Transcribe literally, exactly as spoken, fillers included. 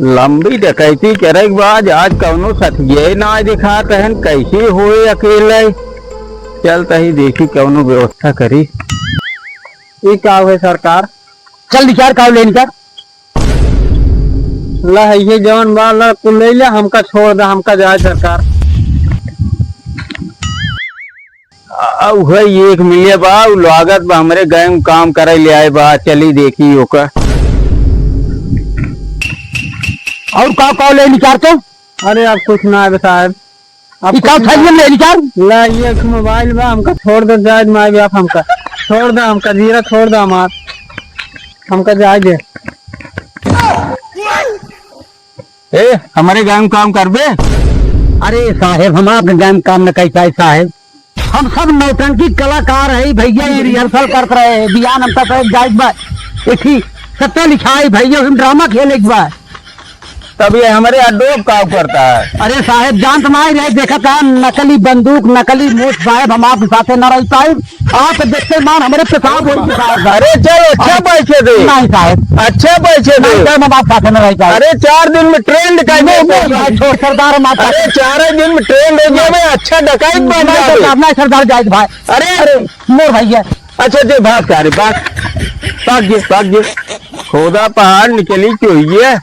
लंबी डकैती करे के बाद आज कौनो सथिये ना दिखात हन, कैसे होए अकेले। चल तही देखी कौनो व्यवस्था करी। ई का हुए सरकार? चल निकार का ले निकार। ला है ये जवन बा, ला कुल ले ले, हमका छोड़ दे, हमका जाए सरकार। आ, उहे एक मिले बा, उ लागत बा हमरे गाँव काम करे ले आए बा, चली देखी ओका। और का, का ले निकार तो? अरे अब कुछ ना है साहब, अब ई का कुछ ना। थैलियन ले निकार? ला ये एक मोबाइल बा, हमका छोड़ दे, जाए माई बाप हमका छोड़ दे, हमका जीरा छोड़ दे हमार, हमका जाए दे। ए, हमरे गाँव में काम करबे? अरे साहेब, हम आपके गाँव में काम न कर पाए साहेब। हम सब नौटंकी कलाकार है भैया, ये रिहर्सल करत रहे हैं, बिहान हमका कहे जाए बा, एक ही सत्ता लिखाई भैया, हम ड्रामा खेले के बा। तब ये हमरे अड्डो का करता है? अरे साहेब, जानत ना ही रहे, देखा था नकली बंदूक, नकली मूस साहेब, हम आपके साथे न रह पाए। आप देखते मान हमरे पेशाब होई साहब। अरे चल, अच्छा पैसे दे। नहीं साहब। अच्छा पैसे दे। नहीं साहब, हम आप साथे न रह पाए। अरे चार दिन में ट्रेंड कर नहीं, देते नहीं हैं। भाई, छोड़ सरदार, हम आप अरे चार दिन में ट्रेंड हो गया, मैं अच्छा डकैत बन नहीं जावे। सरदार, नहीं सरदार जाए भाई। अरे, अरे, मोर भैया। अच्छा जे भाग सारे, भाग। भाग जे, भाग जे। खोदा पहाड़ निकली क्यों ये?